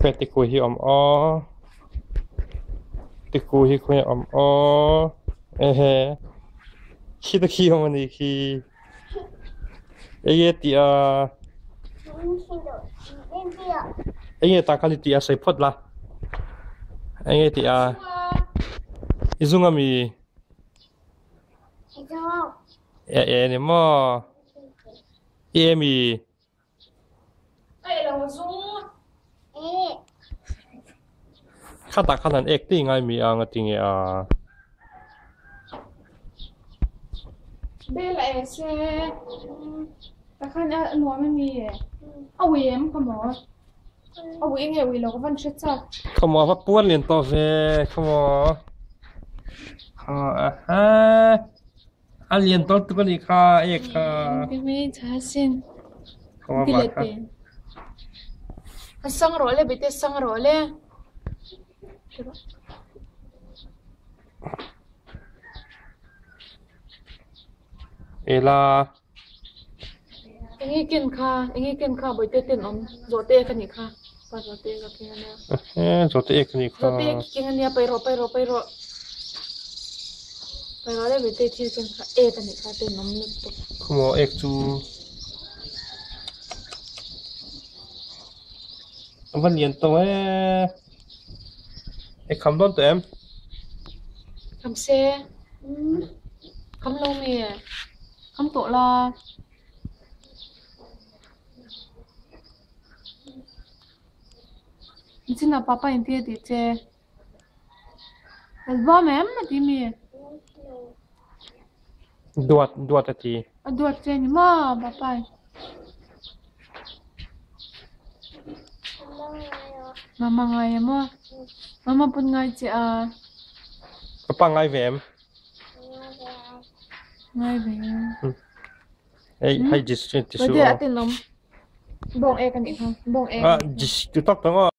Khawi tikhu hi a awm aw tikhu hi khawi a awm aw ehe khi te khi a awm a nih khi enge tih a enge tah khan i tih a sawi phawt la enge tih a i zung ami e e ni maw i e mi. Khatah khan an ek tih ngai mi ang a ti nge a. Bel a e se takhan a nuam a mi a ui em ka maw a ui nge ui lo ka van hre chak. Ka maw a va puan lian tawh ve ka maw ha A lian tawk tuk a nih kha ek kha. A sang rawh le bete sang rawh le. Ela. Enge ken kha enge ken kha bawihte ten awm zawhte ek a nih kha pa zawhte ek a keng a nia. Zawhte ek a nih kha. Zawhte ek keng a nia pai rawh pai rawh pai rawh. Pai rawh le bawihte thil ken kha ek a nih kha ten awm lutuk. Khaw ek chu a va lian tawh e. Ek kham dawn tawh em? Kham se. Kham lo mi. Kham tawh la. Nichinah papa in ti a tih che. Album em a ti mi? Duat duat a ti. A duat che ni maw papa in. Mama ngai em aw. Mama pawn ngai che a. Papa ngai ve em? Ngai ve. Hei hei jis chu ti su. Bawng ek a nih kha. Bawng ek. Ah jis tu tak tang aw.